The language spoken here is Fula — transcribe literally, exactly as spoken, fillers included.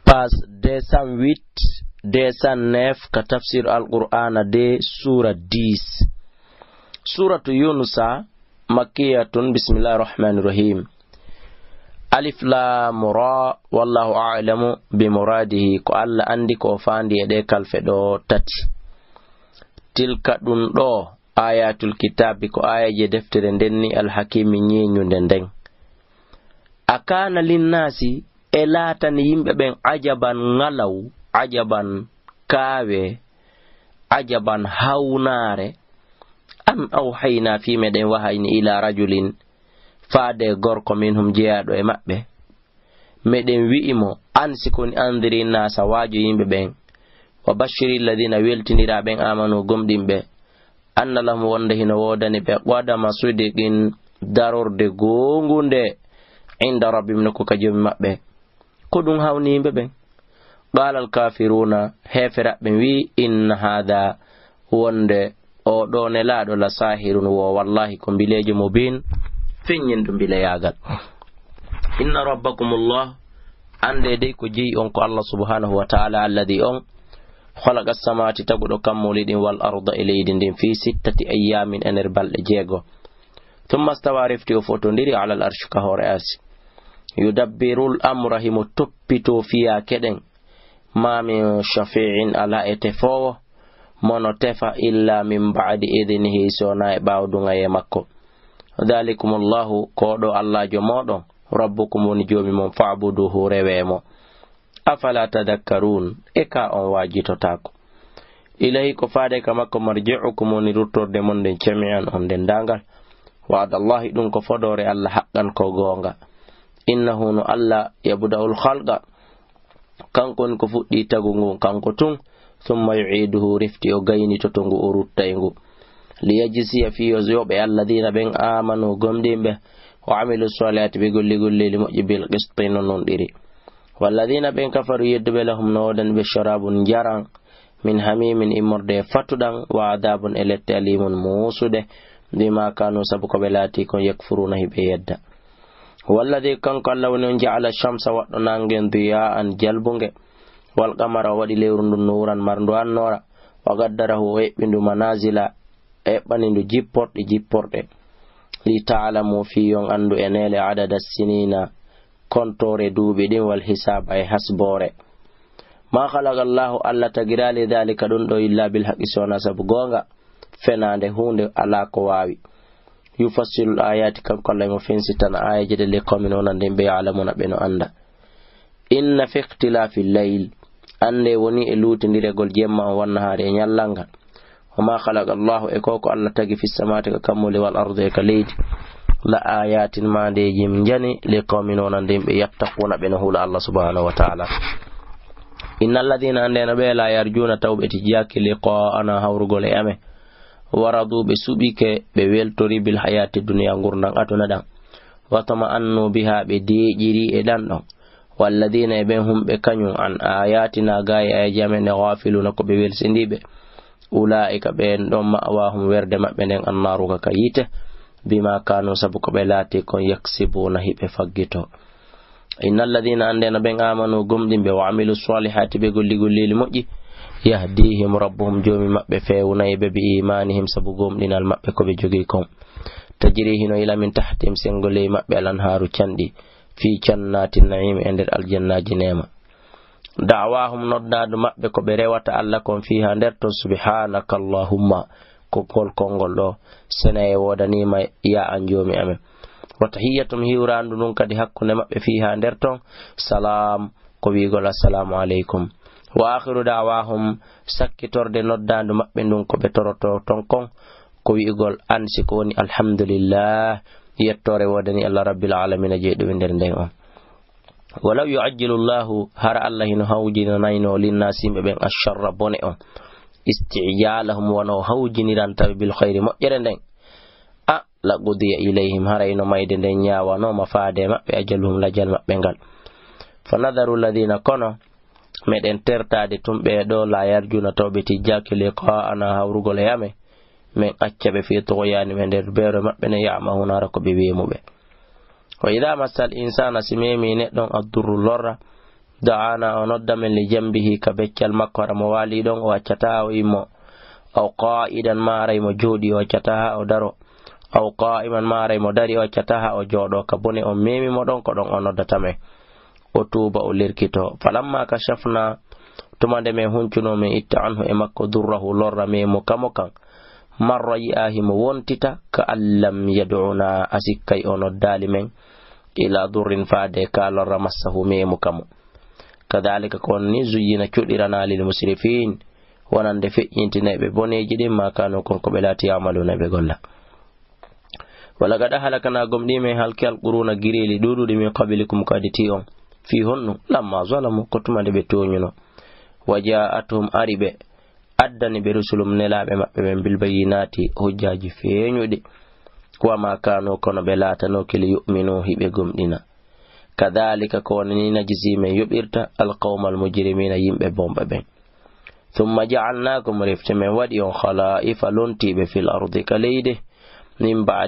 Page deux cent huit, deux cent neuf, ka tafsir Alqur'aana de, suura dix. Suuratu Yuunusa, makkiyatun, bismillahir rahmanir rahim. Alif lam ra, wallahu a'lamu bi muradihi, ko Alla anndi ko o faandi e ɗee kalfe ɗoo tati. Tilka, ɗum ɗoo, ayatul kitaabi, ko aayeeje deftere nden ni, alhakimi, ñeeñunde nden. A kana linnaasi, e laatani yimɓe ɓen, ajaban ŋalaw, ajaban kaawe, ajaban hawnaare, an awhayna, fii meɗen wahayni, ila rajulin, faade gorko, minhum, jeyaaɗo e maɓɓe. Meɗen wi'i mo, an, si koni, andiri nnaasa, waajo yimɓe ɓen, wa bashiri lladina, weltindira ɓen, amanu, gomɗinɓe, anna lahum, wonde hino woodani ɓe, qadama sidiqin, darorde goongunde, inda rabbihim, nokku ka Joomi maɓɓe. Ko ɗum hawni yimɓe ɓen. Qala alkafiruna, heeferaɓe ɓen wi'i, inna hada, wonde oo ɗoo nelaaɗo, la sahirun, wo wallahi ko mbileejo mubin, feññinɗo mbileyaagal. Inna rabbakumullah, annde dey ko jeyi on ko Allah subhanahu wa ta'ala, alladhi, on, khalaqa as-samawati, taguɗo kammuuli ɗin, wal arda, e leydi ndin, fi sittati ayyamin, e nder balɗe jeego. Thumma stawa, refti o fotondiri, alal arshi, ka hoore arshi. Yudabbirul amra, himo toppitoo fiyaake ɗen. Ma min shafi'in, alaa e tefoowo, mo no tefa, illa min ba'di idnihi, si wonaa e ɓaawo duŋayee makko. Dhalikumullahu, ko ɗoo Allaajo mooɗon, rabbukum, woni Joomi mon, fa'buduhu, rewee mo. Afala tadhakkarun, e ka on waajitotaako? Ilayhi, ko faade ka makko, marji'ukum, woni ruttorde mon nden, jami'an, on denndaangal. Wa'adallahi, ɗum ko fodoore Alla, haqqan, ko goonga. Innahu, no Alla, yabda'ul khalqa, kanko woni ko fuɗɗi tagu ngu, kanko tun, thumma yu'iduhu, refti o gaynitoto ngu, o rutta e ngu. Liyajziya, fii yo yoɓe, alladhina, ɓen, amanu, gomɗinɓe, wa amilu salihati, ɓe golli golleeli moƴƴi, bil qisti, no nunɗiri. Walladhina, ɓen, kafaru, yedduɓe, lahum, no woodani ɓe, sharabun, njaram, min hamimin, immorde e fatuɗam, wa adabun, e lette, alimun, muusuɗe, bima kanu, sabu ko ɓe laati kon, yakfuruna, hiɓe yedda. Walladhi, kanko Alla woni on, ja'ala shamsa, waɗɗo nange ngen, diya'an, jalbunge, wal qamara, o waɗi lewru ndun, nuran, marndu annoora, wa qaddarahu, o eɓɓi ndu, manazila, eɓɓani ndu jipporɗe jipporɗe, li ta'lamu, fii yo on anndu, e neele, adada sinina, kontoore duuɓi ɗin, wal hisaaba, e hasboore. Ma khalaqa Allahu, Alla tagiraali, dhalika, ɗum ɗoo, illa bil haqqi, si wonaa sabu goonga. Fenaande huunde alaa ko waawi. Yufassilu l-ayaati, kanko Alla himo fensitana aayeeje ɗe, li qawmin, wonande yimɓe, ya'lamuna, ɓe no annda. Inna fi ikhtilaafi l-layl, annde woni e luutindiregol jemma on, wan nahaari, e ñallal ngal, wa ma khalaqa Allahu, e ko ko Alla tagi, fi samawati, ka kammuuli, wal ardi, e ka leydi, la ayatin, maandeeji njani, li qawmin, wonande yimɓe, yattaquna, ɓe no hula Alla subhanahu wa ta'ala. Inna alladhina, annde no ɓe, la yarjuna, taw ɓe tijjaaki, liqa'ana, hawrugol e amen, wa radu, ɓe suɓike, ɓe weltori, bil hayati dunya, ngurndan aduna ɗan, wa tama'annu biha, ɓe deeƴiri e ɗan ɗon. Walladhina, e ɓen hum ɓe kañum, an ayatina, gaa e aayeeje amen ɗen, ghafiluna, ko ɓe welsindiiɓe. Ulaa'ika, ɓen ɗon, ma'waahum, werde maɓɓe nden, annaaru, ka ka yiite, bima kaanu, sabu ko ɓe laati kon, yaksibuuna, hiɓe faggito. Inna alladhina, annde no ɓen, aamanu, gomɗinɓe, wa amilu salihaati, ɓe golli golleeli moƴƴi, yahdihim rabbuhum, Joomi maɓɓe feewnay ɓe, bi iimaanihim, sabu gomɗinal maɓɓe ko ɓe jogii kon. Tajri, hino ila, min tahtihim, senngo ley maɓɓe, al anhaaru, canɗi, fii jannaati na'iim, e nder aljannaaji neema. Da'waahum, noddaandu maɓɓe ko ɓe rewata Alla kon, fiihaa, nder ton, subhaanaka Allahumma, ko ngol konngol ɗoo, sena e woodanii ma, yaa an Joomi amen. Wa tahiyyatuhum, hiwraandu ndun kadi hakkunde maɓɓe, fiihaa, nder ton, salaam, ko wi'ugol assalaamu aleykum. Wa aakhiru da'waahum, sakkitorde noddaandu maɓɓe ndun, ko ɓe torotoo ton kon, ko wi'ugol an si ko woni, alhamdulillah, yettoore woodanii Alla, rabbil aalamiina, jeyɗo winndere nden on. Walaw yu'ajjilu Llahu, hara Alla hino hawjinanayno linnaasi, yimɓe ɓen, asharra, bone on, isti'jaalahum, wano o hawjiniranta ɓe, bil khayri, moƴƴere nden, a, la qudiya ilayhim, hara hino mayde nden ñaawanooma faade e maɓɓe, ajaluhum, lajal maɓɓe ngal. Fa nadharu alladhina, kono meɗen tertaade tun ɓee ɗoo, la yarjuna, taw ɓe tijjaaki, liqa'ana, hawrugol e amen, men acca ɓe, fii tughyaanihim, e nder beero maɓɓe nden, ya'mahuuna, hara ko ɓe weemuɓe. Wa idha massal insaana, si meemi neɗɗo on, addurru, lorra, دعانا, o nodda men, لجنبه, ka beccal makko, hara mo waali ɗon, o accataa o immo. أو قاعدا, maa hara himo jooɗii, o accataa haa o daro. أو قائما, maa hara himo darii, o accataa haa o jooɗoo. Ka bone on meemi mo ɗon, ko ɗon o noddata men. O tuuba, o lirkitoo. فلما كشفنا, tuma nde men huncunoo, men itta, عنه, e makko, ضره, lorra meemu ka mo kan, مر, yi'aa himo wontita, كأن لم يدعنا, a sikkay o noddaali men, إلى ضر, faade ka lorra, مسه, meemu ka mo. كذلك, ko on ni, زين, cuɗiranaa, للمسرفين, wonande feƴƴintinayɓe boneeji ɗin, ما كانوا, kon ko ɓe laati, يعملون, ɓe golla. ولقد أهلكنا, gomɗii men halki, القرون, gireeli ɗuuɗuɗi, من قبلكم, ko adii on. Fii honɗun? لما ظلموا, ko tuma nde ɓe tooñunoo. وجاءتهم, ari ɓe, addani ɓe, رسلهم, nelaaɓe maɓɓe ɓen, بالبينات, hujjaaji feeñuɗi. وما كانوا, kono ɓe laatanooki, ليؤمنوا, hiɓe gomɗina. كذلك, ko woni ni, نجزي, men yoɓirta, القوم المجرمين, yimɓe bonɓe ɓen. ثم جعلناكم, refti men waɗi on, خلائف, lontiiɓe, في الأرض, ka leydi, من بعد